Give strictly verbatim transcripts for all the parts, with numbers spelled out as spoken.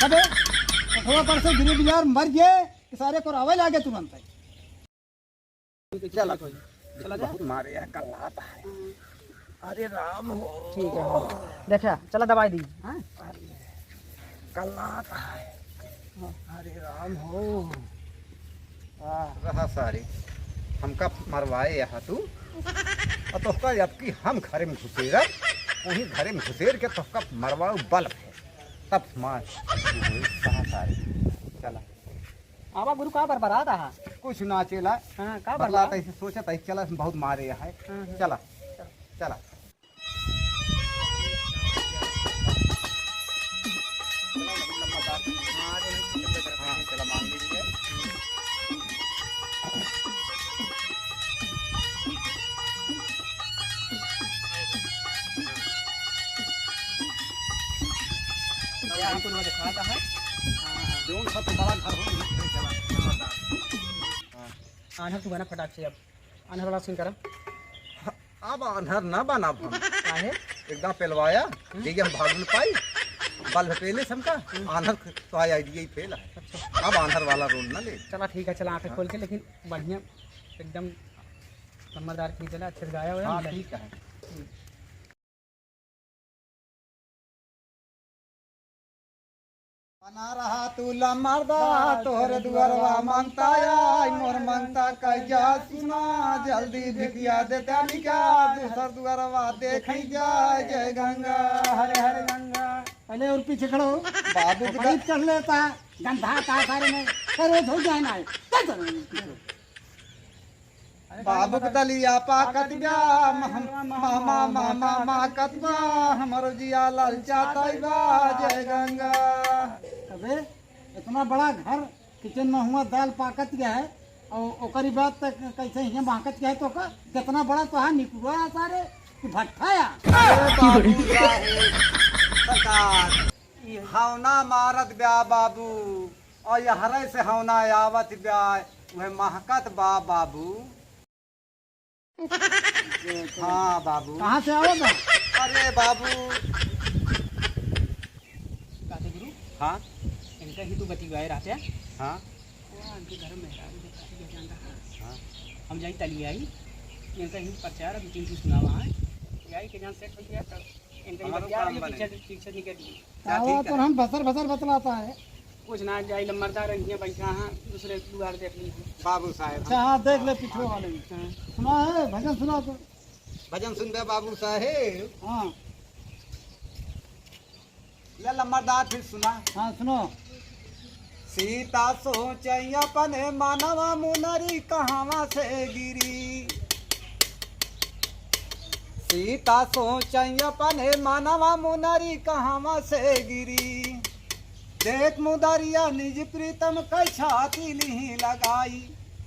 अबे, कोठवा पर से गिरे बिलार मर गए, कि सारे कोरावे लागे तुरंत। चला, चला जा। बहुत मारे है, कल्लात है। अरे राम हो। ठीक है, देखा, चला दवाई दी, हाँ? अरे, कल्लात है। हाँ। अरे राम हो। रहा सारे, हमका मरवाए यहाँ तू, और तोहका अबकी हम घरे में घुसेरब, वहीं घरे में घुसेर के तोहका मरवाऊ बल्ब है, तब मार। रहा सारे, चला। आवा गुरु, का बरबरात आहा? कुछ ना चेला। हाँ, का बरबरात बरबरात? ऐसे सोचत है, चला, बहुत मारे है। हाँ, हाँ। चला, चला। जौन सबसे बड़ा घर हो, वही घर चला। आन्हर तू बना फटाक से, अब आन्हर वाला सीन करा। अब आन्हर ना बनब हम। काहे? एकदम पेलवाया, हम्म। जे हम भाग न पाई, बल हटेले समका, हम्म। आन्हर तो आइडिया ही फेल है। अच्छा। अब आन्हर वाला रोल ना ले। चला ठीक है, चला आँखें हाँ। खोल के, लेकिन बढ़िया एकदम नंबरदार खींच देला, अच्छे से गाया हुआ है, हाँ, मतलब। ठीक है। हम्म। बना रहा तू लमरदा, तोहरे दुअरवा मंगता आई, मोर मंगता कह जा सुना, जल्दी भिखिया दे द्या निका, दूसर दुअरवा देखी जाए, जय गंगा, हरे हरे गंगा। पहले और पीछे खड़ो। बाबू कपड़े का कर लेता, गंधा का सारे में, अरे धो जाए ना, क्या करोगे? बाबू के दलिया पाकत बा, मह-, मामा, मामा, मामा कत बा, हमरो जिया ललचात बा, जय गंगा। अबे, इतना बड़ा घर, किचन में हुआ दाल पाकत गया है, और ओकरी बात तक कैसे हियाँ बाँकत गया है तो का, कितना बड़ा तो है निकुआ है सारे, कि भट्ठा या? अरे बाबू साहेब, सरकार, ई हौना मारत ब्या बाबू, और यहरे से हौना आवत ब्या, उहे महकत बा बाबू। हाँ बाबू। कहाँ से आवत बा? अरे बाबू। काते गुरु? हाँ? इनका ही तू बतियाए रहते हैं? हाँ। वो इनके घर में मेहरारू के शादी का जान रहा। हाँ। हम जाई तली आई, इनका ही प्रचार अभी तीन सुनावा है। यही के जान सेट हो गया तो इनका ही हमारो बतिया काम रही, बने। पीछे, पीछे निकल गई। हाँ, ठीक तो है। हम बसर बसर बतलाता है। कुछ ना जाई, लम्बरदार हियाँ बैठा हाँ, दूसरे दुआर देख ली। बाबू साहेब। अच्छा, हाँ, देख ले पीछे वाले में। हाँ। सुना है, भजन सुना तो। भजन सुनबे बाबू साहेब। हाँ। ले लम्बरदार फिर सुना। हाँ, सुनो। सीता सोचै अपने मनवा मुनरी कहवा से गिरी। सीता सोचै अपने मनवा मुनरी कहवा से गिरी। देख मुदरिया निज प्रीतम कै छाती लिही लगाई।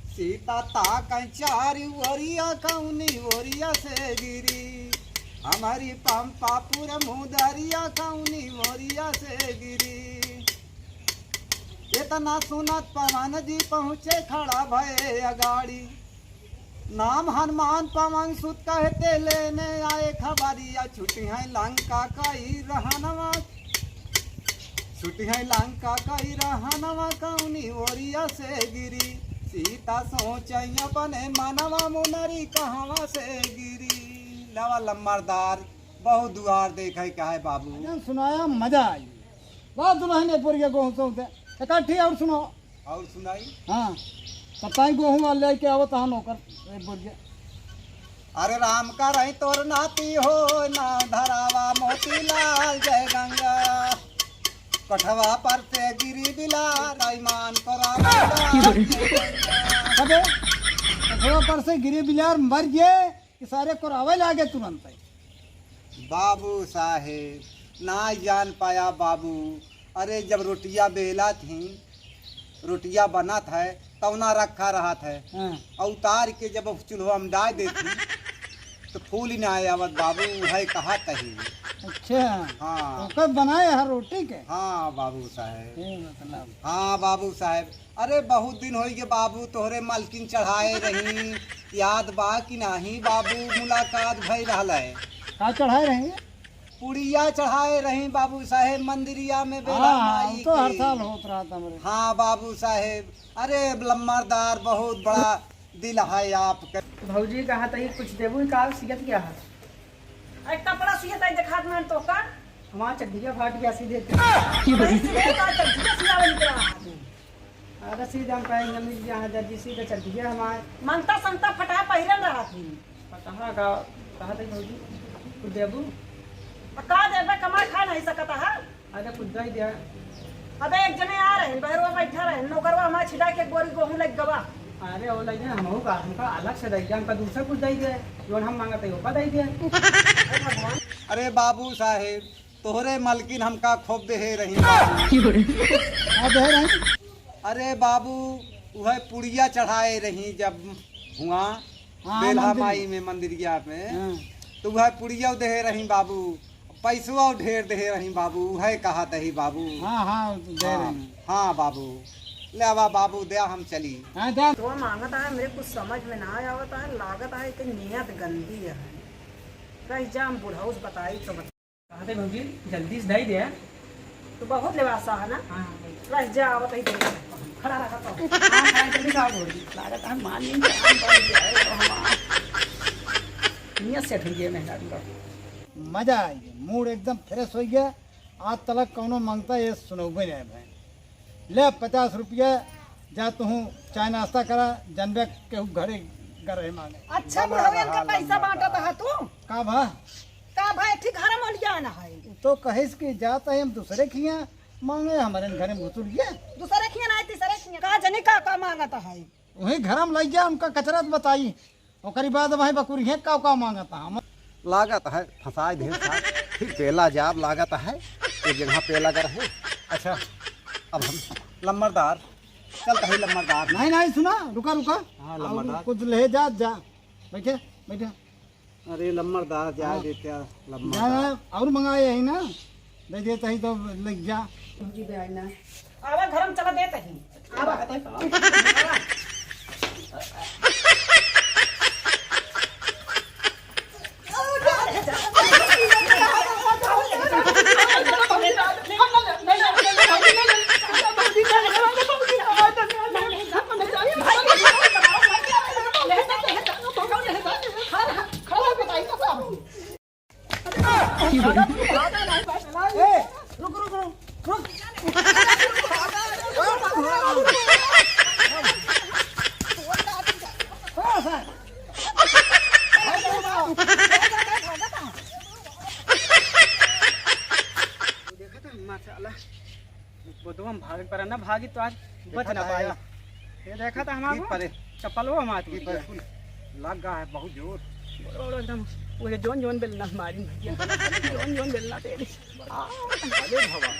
सीता ताकै चारि ओरिया कौनी ओरिया से गिरी। हमरी पंपापुर मुदरिया कौनी ओरिया से गिरी। इतना सुनत पवन जी पहुँचे खड़ा भए अगाड़ी। नाम हनुमान पवन सुत कहते लेने आए खबरिया। छुटिहैं लंका कई रहनवा, छुटिहैं लंका कई रहनवा कौनी ओरिया से गिरी। सीता सोचै अपने मनवा मुनरी कहवा से गिरी। लवा लम्बरदार बहुत दुआर देखै का है बाबू। भजन सुनाया, मजा आई। वाह दुल्हन ए पुरगे गोहूँ सौंसे। एक आठी और सुनो। और सुनाई? हाँ। बताई गोहूँ वाले लेके आवत हन ओकर ए पुरगे। अरे राम का रही तोर नाती हो, ना धरावा मोतीलाल जय गंगा। कठवा पर से गिरी बिला, ईमान करा। अबे, कठवा पर से गिरी बिलार मर गए। कि सारे कोरावे लागे तुरंत। बाबू साहेब, ना जान पाया बाबू। अरे, जब रोटिया बेलत ही, रोटिया बनत है, तौना रखा रहत है। हाँ। और उतार के जब चूल्हा में डाल देती, तो फूल ही ना आवत बाबू, है कहा तही। अच्छा। हाँ। ओकर बनाए हर रोटी के? हाँ बाबू साहेब। ये मतलब। हाँ बाबू साहेब, अरे बहुत दिन होइ गए बाबू, तोहरे मलकिन चढ़ाए रही, याद बा कि नाही बाबू, मुलाकात भई रहल है। का चढ़ाए रही? पुड़िया चढ़ाए रही बाबू साहेब मंदिरिया में बेला हाँ, माई तो हर के। साल होत रहत हमरे। हाँ बाबू साहेब, अरे लम्बरदार, बहुत बड़ा दिल है आपका। भौजी कहा तही कुछ देबू का, सियत क्या है? अरे कपड़ा सियत है, दिखात ना तो का? हमार चड्ढिया फाट गया सीधे। अरे सीधे का चड्ढिया सियावे निकला। अरे सीधे हम कहेंगे, मिल गया है दर्जी, सीधे चड्ढिया हमार। मनता संता फटा पहिरन रहा थी। फटहा का, कहा थे भौजी, कुछ देबू? आ का देबे, कमाए खाए नहीं सकता है। अरे कुछ दे दे। अबे एक जने आ रहे, बहरवा बैठा रहे, नौकरवा हमारे छिटा के एक बोरी गोहूं लग गवा। अरे वो लग गए, हमहू का, हमका अलग से दे दे, हमका दूसरा कुछ दे दे, जोन हम मांगते हैं, ओका दे दे। अरे भगवान। अरे बाबू साहेब, तोहरे मलकिन हमका खूब देहे रही। का देहे रही? अरे बाबू, वह पुड़िया चढ़ाए रही जब हुआ हाँ, बेल्हा मंदिर। माई में मंदिरिया में, हाँ। तो वह पुड़िया देहे रही बाबू, पैसवा ढेर देहे रही बाबू, वह कहा दही बाबू। हाँ, हाँ, दे हाँ, रही। हाँ बाबू, ले आवा बाबू, दे हम चली। हाँ, दे। तो मांगता है, मेरे कुछ समझ में ना आवता है, लागत है कि नियत गंदी है। रह जा, हम बुढ़ऊ से बताई तो बता। कहा थे भौजी, जल्दी से दे दे। तो बहुत लेवासा है ना? हाँ, हाँ, भाई। रह जा, आवत ही दे। खड़ा रहा तो। हाँ, हाँ, जल्दी से आओ भौजी। लागत है मान नहीं जाए, हम बन गया है, हम आ-, नियत सेट हो गया मेहनत का। मजा आ गया, मूड एकदम फ्रेश हो गया। आज तलक कौनो मंगता ये सुनौबे नहीं भाई। ले पचास रुपया, जा तुहूँ चाय नाश्ता करा, जनबे केहू घरे गरहे मांगे। अच्छा, बुढ़वन का पैसा बांटत है तू? का भा? का भा, एक ठे घर में लिया ना है। तो कहिस कि जात है हम दूसरे खिया मांगे, हमारे घरे में घुसुर गया। दूसरे खिया ना है, तीसरे खिया। का जने का, का मांगत है? वही घर में लइ जा, उनका कचरा तो बताई। ओकरी बाद भाई बकुरिया का का मांगत हम। लागत है फंसाए ढेर साथ, फिर पेला जाब लागत है, एक जगह पेला कर है। अच्छा, अब हम लम्बरदार, चलत है लम्बरदार। नहीं, नहीं, सुना, रुका, रुका। हाँ, और लम्बरदार। कुछ ले जा, जा। बैठे, बैठे। अरे लम्बरदार, जा हाँ। दे क्या लम्बरदार। जा, और मंगाए है ना, दे देता ही तो लग जा। जी, बेआई ना। आवा घर में चला देत ही। आवा। ए, रुक, रुक, रुक, रुक। थोड़ा सा। देखा था, माशाल्लाह। बोधवा में भागे पर ना भागी तो आज बच ना पाई। ये देखा था हमारे की परे। चप्पलवा मार की परे। लग गया है बहुत जोर। बड़ो, बड़ो एकदम। वो ये जोन जोन बेलना मारी भैया। जोन जोन बेलना तेरी। अरे भगवान।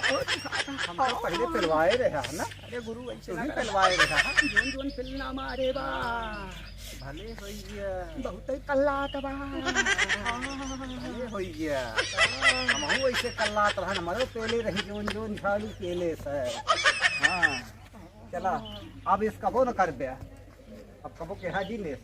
हम तो पहले पेलवाए रहे हैं ना। अरे गुरु, ऐसे तू ही ना कर। पेलवाए रहे हैं। जोन जोन बेलना मारे बा। भले होई गया। बहुत ही कल्लात बा। भले होई गया। हमहू ऐसे कल्लात रहन, हमरो पेले रही जोन जोन झाड़ू पेले से। हाँ। चला, अब इस कबो न कर दे। अब कबो के हाजी ने।